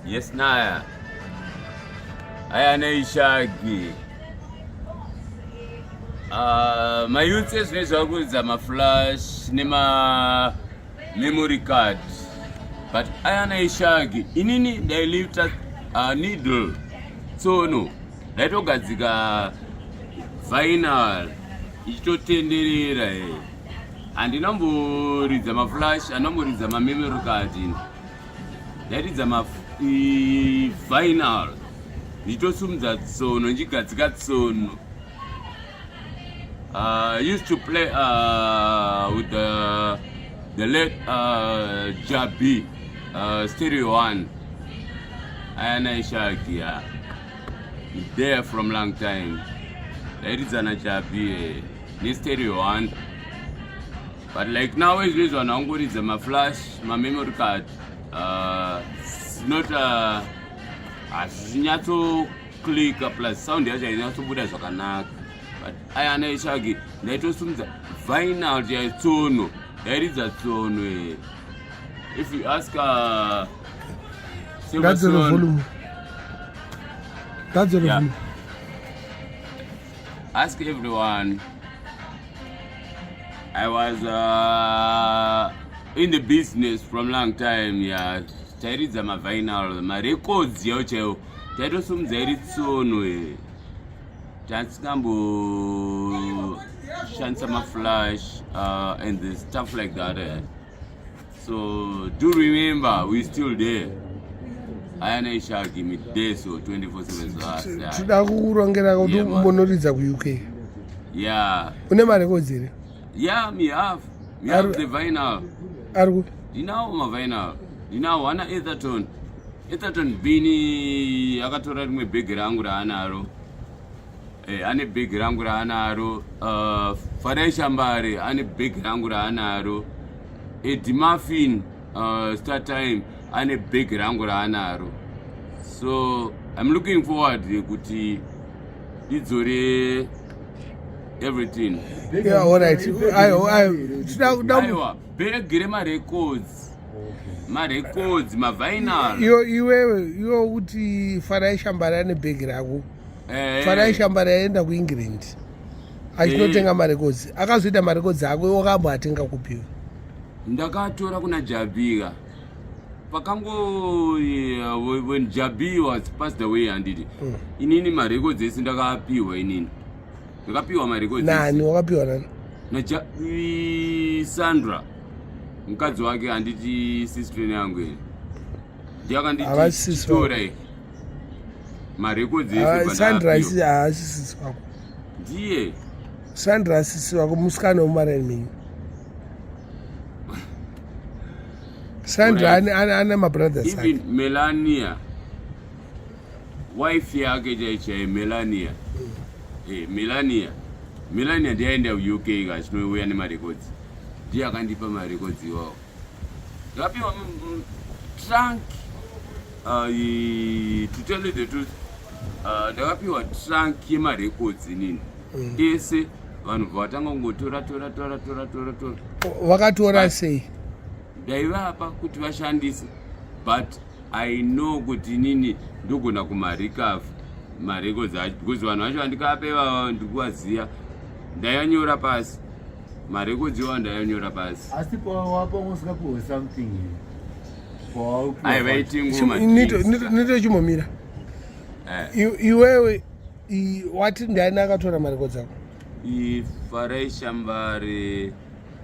Yes naya. Aya neishagi. Mayouths ezvinezvi vari kuridza maflash nema memory card, but aya neishagi inini ndailifta needle tsono, ndaitogadzika vinyl ichitotenderera. Handina mboridza maflash, handina mboridza mamemory card ini. Ndairidza mavinyl ndichitosumudza tsono, ndichigadzika tsono. Used to play with the late Jabi, Stereo One. Ayana Ishaki, yeah. There from long time. Ndairidzana Jabi neStereo One. But like now izvezvi vanhu vangoridza maflash, mamemory card. It's not hazvinyatsoklika, plus sound yacho hainyatsobuda zvakanaka. But Ayana Ishaki ndaitosumudza vinyl yaitsono, ndairidza tsono. If you ask Ngadzoro Silverstone, volume. Ngadzoro volume. Ask everyone. I was in the business from long time, yeah. Tairidza mavinyl, marecords yao chaiwo, taitosumudza iri tsono. Tatisingamboshandisa maflash and the stuff like that. So do remember, we still there. Ayana Ishagi mideso 24/7. Tinoda kukurongera kuti Yeah, man. umbonoridza kuUK. Une marecords here? Yeah, me have the vinyl. Ari kupi? Ndinawo mavinyl, ndinawo ana Etherton. Etherton Bini akatora rimwe bhegi rangu raanaro. Ane bhegi rangu raanaro. Farai Shambare ane bhegi rangu raanaro. Eddie Muffin, Star Time, ane bhegi rangu raanaro. So I'm looking forward kuti ndidzore everything. Yeah, all right. Ayo, ayo. Aiwa, bhegi remarecords, marecords, mavinyl. Iwewe, iwe kuti Farai Shambare ane bhegi rako. Farai Shambare aenda kuEngland achinotenga marecords, akazoita marecords ako, wakamboatenga kupiwa? Ndakatora kuna Jabika pakango when Jabi was passed away, handiti? Inini marecords ese ndakapiwa, inini ndakapiwa marecords. Nani? Wakapiwa nani? Sandra, mukadzi wake, handiti sister yangu ine, ndiye akanditi Havasi tora marecords ese. Ah, Sandra Pandapiwa. Haasi sisi wako. Ndiye. Sandra asisi wako, musikana wemaraini menyu. Sandra ane mabrothers ake. Even Melania, wife yake chaichai, Melania. Melania ndiaenda kuUK kachinouya nemarecords, ndiye akandipa marecords iwawo. Ndakapiwa trunk. To tell you the truth, ndakapiwa trunk yemarecords inini ese. Vanhu vatanga kungotora tora tora tora tora tora. Vakatora sei? Ndaivapa kuti vashandise, but I know kuti inini ndogona kumarecover marecords acho, because vanhu vacho vandikapa ivava ndikuvaziva. Ndayanyora pasi marecords iwawo, ndayanyora pasi. Asi pawapa usikapiwe something? Ai, vaiti ngoma. Nito chimbomira. Iwewe wati ndiani akatora marecords ako? Ifarai Shambare,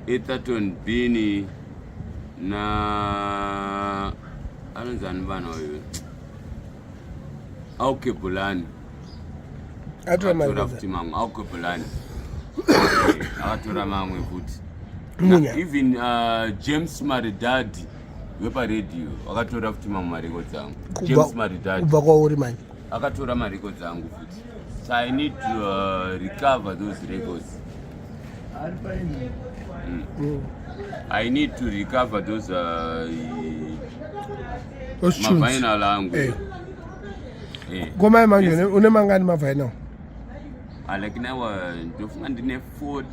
Etherton Bini na anonzi ani vana uyu, Auke Bulani. Atora Akatora marecords? Futi mamwe, Auke Bulani akatora mamwe futi. Munya. Even James Maridadi weparedhiyo akatora futi mamwe marecords angu. James Maridadi. Kubva kwauri manje? Akatora marecords angu futi, so I need to recover those records. Ari paini. I need to recover those Those tunes. Mavinyl angu. Komai manje une mangani mavinyl? Ah, like now ndofunga ndine 40.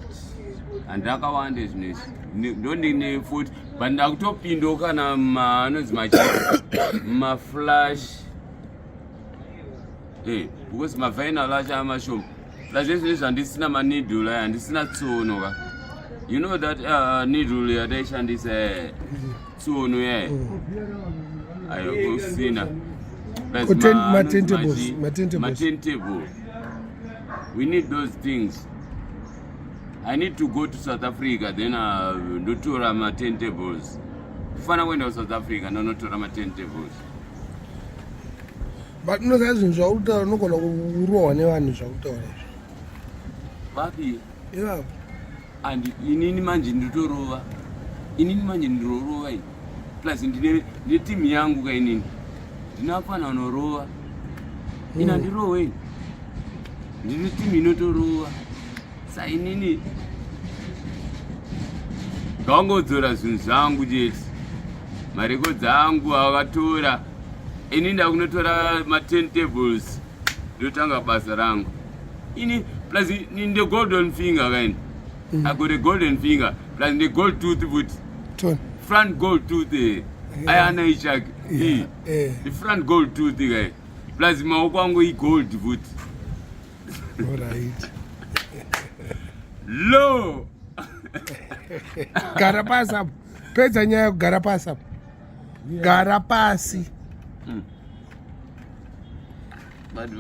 Handakawanda zvinhu izvi. Ndondine futi but ndakutopindawo kana anonzi machi maflash eh, because mavinal acho amashoma. Plus ezvinhu zvandisina maneedle aya, handisina tsono ka. You know that needle yataishandisa eh, tsono yaye ayo kusina. Plus Ma-turntables, ma-turntables. Ma-turntable. We need those things. I need to go to South Africa, then ndotora ma-turntables. Kufana kuenda kuSouth Africa ndonotora ma-turntables. But unoziva zvinhu zvauri kutaura, unogona kurohwa nevanhu zvakutaura izvi. Vapi? Ivavo. And inini manje nditorova, inini manje ndirorova ini, plus ndine timu yangu ka. Inini ndinafana unorova ini, handirowe ini, ndine timu inotorova. Sa inini ngawangodzora zvinhu zvangu chete, marekodzi angu akatora. Ini ndakunotora ma-turntables, ndotanga basa rangu ini. Plus ndine golden finger kaini. I got a golden finger, plus ndine gold tooth futi. Tony. Front gold tooth, eh. Ayana ichake. The front gold tooth kai, plus maoko angu igold futi. Alright. Low. Gara pasi apo, pedza nyaya yekugara pasi apo, gara pasi. But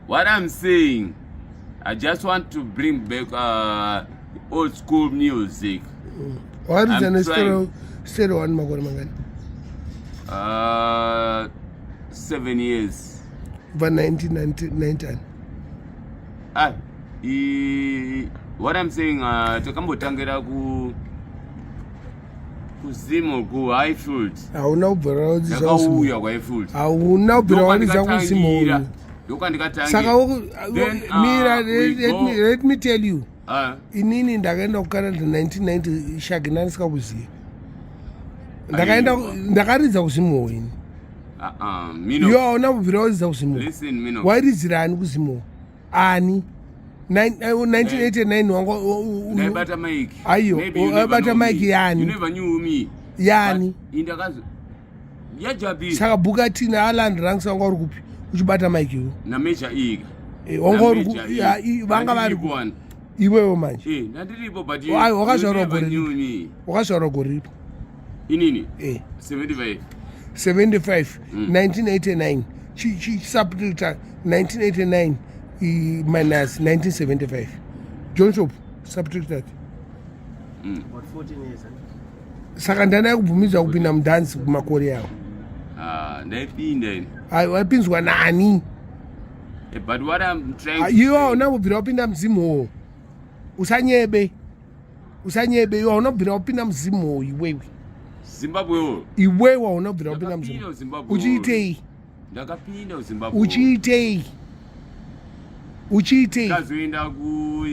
what I'm saying, I just want to bring back old school music. Wakaridza I'm neStereo Stereo One makore mangani? 7 years. Kubva 1990? Ah, what I'm saying, takambotangira kuZimo, kuHighfield. Hauna kubvira waridza. Ndakauya kuHighfield. Hauna kubvira waridza kuZimo. Ndokwandikatangira. Saka Then, mira, we let me tell you. Inini ndakaenda kuCanada 1990, Shaggy ndandisikakuziva. Ndakaenda. Aiwa. Ndakaridza kuZimo ini. Mino. Iwe hauna kubvira waridza kuZimo. Listen, Mino. Wairidzira ani kuZimo? Ani? 1989 wanga Ndaibata mic. Aiyo, Maybe you never waibata know mic me. yani? You never knew me. Yani? But indakazo yajabi. Saka Bukati naAlan Ranks wanga uri kupi uchibata mic iwe? NaMajor E. Wanga uri ya, vanga vari iwewo manje? Eh, ndandiripo, but you, Aiwa, wakazvarwa you never gore knew me. Wakazvarwa gore ripi? Inini? 75. 75? 1989, chisubtracta 1989 minus 1975. John Shop, subtract that. About 14 years, eh? Saka ndani kubvumidzwa kupinda mudhansi kumakore awo? Ah, ndaipinda ini. Ai, waipinzwa nani? Eh, but what I'm trying to Iwe say, hauna kubvira wapinda muZimo. Usanyebe, usanyebe. Iwe hauna kubvira wapinda muZimo, iwewe. Zimbabwe wo. Iwewe hauna kubvira wapinda Ndakapinda muZimo. kuZimbabwe. Uchiitei? Ndakapinda kuZimbabwe. Uchiitei? Uchiitei? Ndazoenda ku,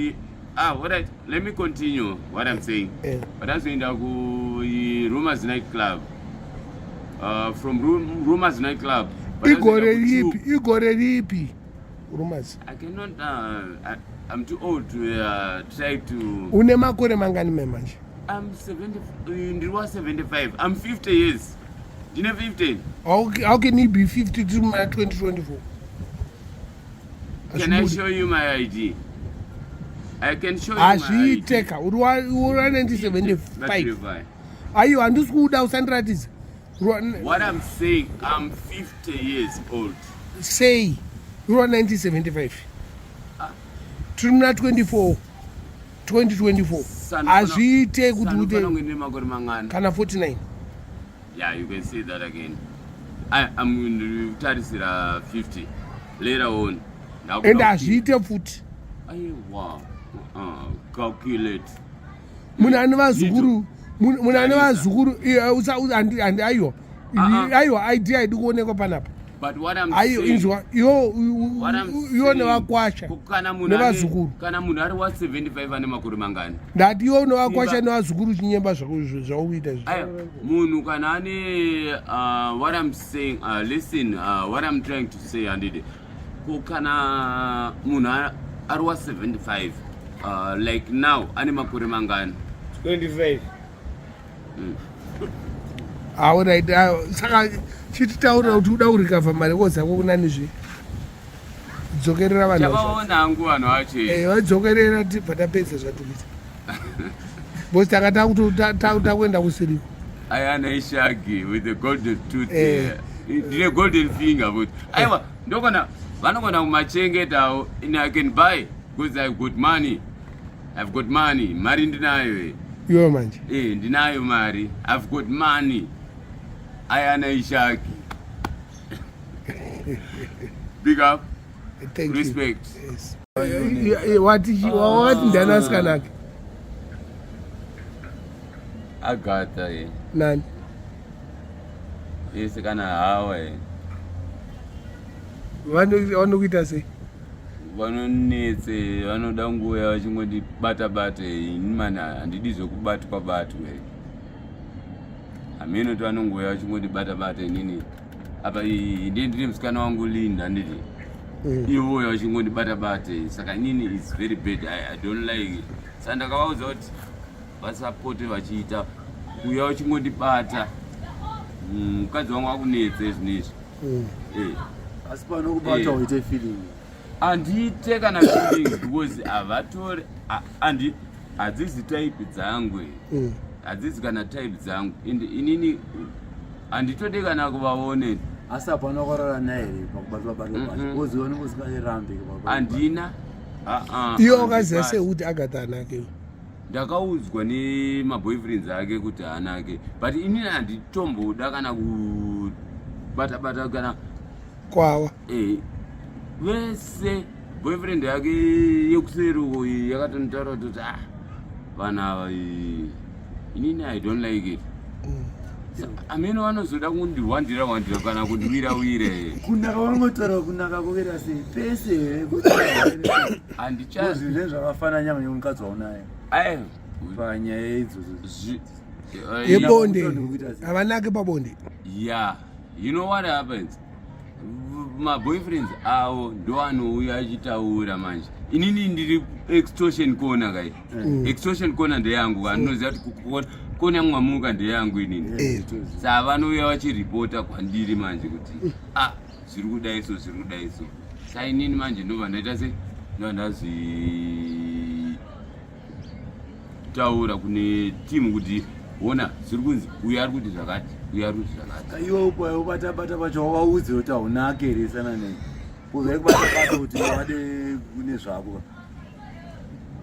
ah, alright, let me continue what I'm saying. Ndazoenda ku Rumors Night Club. From Rumors Night Club Igore ripi? Igore ripi Rumors? I cannot, I'm too old to try to Une makore mangani mai manje? I'm 70, ndiri wa 75. I'm 50 years, ndine 50. How can you be 50 tiri muna 2024? Can I show you my ID? I can show you my ID. Hazviiteka, uri wa 1975. Ngatirevai. Aiwa, handisi kuda, usandiratidza. What I'm saying, I'm 50 years old. Sei uri wa 1975, tiri muna 24, 2024? Hazviite kuti ute Sanofanira kunge ndine makore mangani? Kana 49. Yeah, you can say that again. I'm ndikutarisira 50 later on. Ende hazviite futi. Aiwa, calculate. Munhu ane vazukuru, munhu ane vazukuru, aiwa. Ah, ah. Aiwa, ID haidi kuonekwa panapa. But what I'm Aiyo, saying, inzwa iwo. What I'm Iwo saying, nevakwasha kana munhu nevazukuru. Kana munhu ari wa 75 ane makore mangani? Ndati iwo nevakwasha Simba. nevazukuru, chinyemba zvaukuita izvi. Aya, munhu kana ane, what I'm saying, listen, what I'm trying to say, handidi ko kana munhu Ari wa 75 like now ane makore mangani? 25. Alright, saka chititaurira kuti uda kurecover marecords ako kunani zve dzokerera vanhu vacho. Chavaona hangu vanhu vacho. Vadzokerera tibva tapedza zvatikuita because tanga takuenda kusiriko. Ayana ishagi with the golden tooth. Ndine golden finger futi. Aiwa, ndokona vanogona kumachengetawo. In I can buy because I've got money. I've got money. Mari ndinayo. Iwe manje. Ndinayo mari. I've got money. Ayana ishagi. Big up. Thank you. Respect. Yes. Wati ndani asikana ake? Agatha. Nani? Yese kana hawa. Vanokuita sei? Vanonetse, vanoda nguva vachingondibata bata. Ini mani handidi zvekubatwa batwa. Hameno kuti vanongouya vachingondibata bata. Inini apa ndiye ndine musikana wangu Linda, nditi ivoya vachingondibata bata, saka inini is very bad. I don't like it. Saka ndakavaudza kuti vasapote vachiita kuuya vachingondibata. Mukadzi wangu akunetse zvinezvi. Asi pano kubata uite feeling? Handiite kana feeling because havatori handi hadzisi type dzangu. Hadzisi kana type dzangu, ende inini handitode kana kuvaone. Asi hapana wakarara naye here pakubatwa batwa pacho? Because unenge usingarambi. Handina. Ah, ah, Iwe wakaziva handibati. sei kuti Agatha anake? Ndakaudzwa nemaboyfriends ake kuti haanake, but inini handitomboda kana kubata bata kana Kwawa. Vese boyfriend yake yekuseruko iyi yakatonitaura kuti, ah, vanhu ava, inini I don't like it. Amene vanozoda kundiwandira wandira kana kundiwira wira. Kunaka vangotaura kunaka kuita sei pese here? Handicha. Zvinhu zvakafanana nyangwe nemukadzi waunaye Ai, panyaya idzodzo. Yebonde. Kuita sei? Havanake pabonde. Yeah, you know what happens, maboyfriends avo ndo anouya achitaura manje. Inini ndiri extortion corner kai. Extortion corner ndeyangu, andinoziva kuti kona mwamuka ndeyangu inini. Saka vanouya vachiripota kwandiri manje kuti, ah, zviri kudai so, zviri kudai so. Sa inini manje ndobva ndaita sei, ndobva ndazvitaura kune timu kuti, ona, zviri kunzi uyu ari kuti zvakati, uyu ari kuti zvakati. Iwe ubatabata pacho wavaudze kuti haunake here sana nei? Uzai kubatabata kuti vade kune zvako.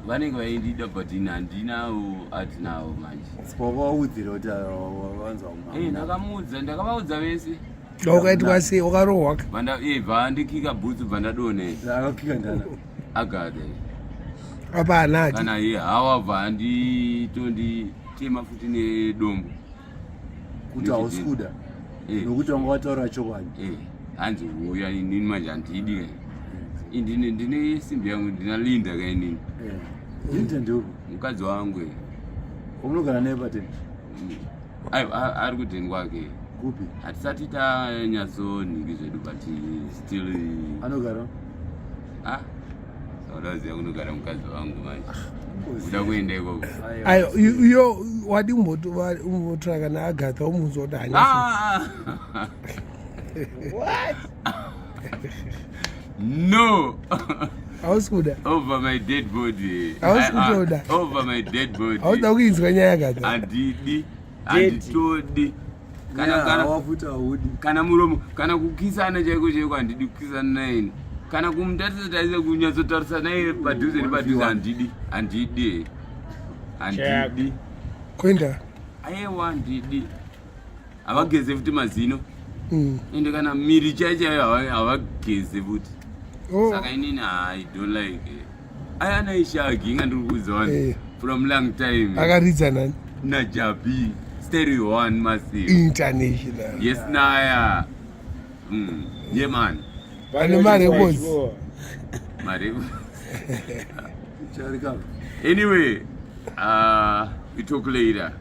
Vanenge vaindida, but ini handinawo, atinawo manje. Wakavaudzira kuti vanzwa? Ndakamuudza, ndakavaudza vese. Wakaitwa sei? Wakarohwa? Bva ndikika bhutsu, bva ndadonhe. Akakika ndana? Agatha. Apa hanaki. Kana iye hawa, bva anditonditema futi nedombo. Kuti hausi kuda? Nokuti wanga wataura chokwadi. Hanzi uya, inini manje handidi ka. Ndine simbi yangu, ndina Linda ka inini. Linda ndiupi? Mukadzi wangu. Wamunogara naye pateni? Aiwa, ari kudheni kwake. Kupi? Hatisati tanyatsonhingi zvedu, but still. Anogara? Ah, saudaziva kunogara mukadzi wangu manje, uda kuenda ikoko? Ayo, iyo wadi umbotora kana Agatha umunzwa kuti hanyasi. Ah! No. Hausi kuda? Over my dead body. Hausi kutoda? Over my dead body. Hauda kuinzwa nyaya yaAgatha? Handidi, handitodi kana Wafuta haudi. Kana muromo, kana kukisana chaiko chaiko handidi kukisana naini, kana kumutarisa tarisa, kunyatsotarisa naye padhuze nepadhuze, handidi, handidi, handidi. Kuenda. Aiwa, handidi. Havageze futi mazino. Ende kana miri chai chaiyo havageze futi. Oh. Saka inini I don't like it. Ayana ishagi inga ndiri kuudza wani. From long time. Akaridza nani? Najabi Stereo One Massive. International. Yes, naya. Yeah man. Vane marecords. Mare. Charikava. Anyway, we talk later.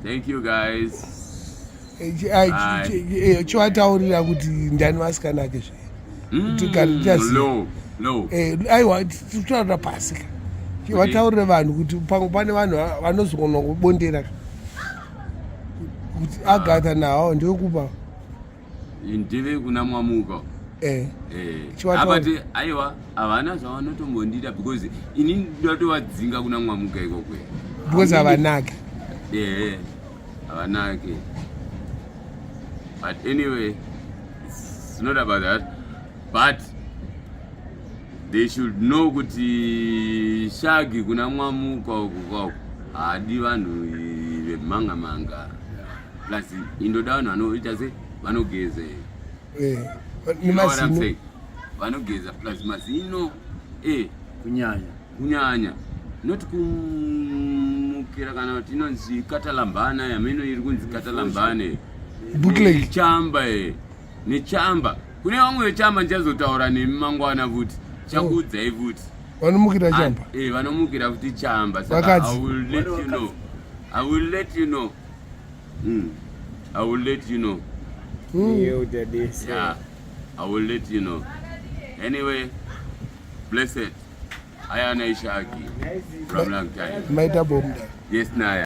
Thank you guys. Chiwataurira kuti ndani vasikana ake zve. Tigare tichaziva. Low. Eh, aiwa, titaurira pasi ka, vataurire vanhu kuti pamwe pane vanhu vanozogona kubondera ka, kuti Agatha nawo ndewekupa. Ndeve kuna Mwamuka. Chiwataura. Abati aiwa, havana zvavanotombondida because ini ndatovadzinga kuna Mwamuka ikoko. Because havanaki. Havanaki, but anyway, it's not about that, but they should know kuti Shagi kuna Mwamuka uku kwauku haadi vanhu vemanga manga, plus indoda vanhu vanoita se vanogeza. You know what I'm Nemazino. saying? Vanogeza plus mazino. Kunyanya. Kunyanya, not kumukira kana kuti inonzi katalambana, yameno iri kunzi katalambane. Bootleg. Chamba, nechamba. Kune vamwe vechamba, ndichazotaura nemi mangwana futi, chakuudzai futi. Vanomukira chamba. Vanomukira futi chamba, saka Vakadzi. I will let you know, I will let you know. I will let you know. Yeah, I will let you know. Anyway, blessed ayana ishaki from long time. Maita bomda. Yes, naya.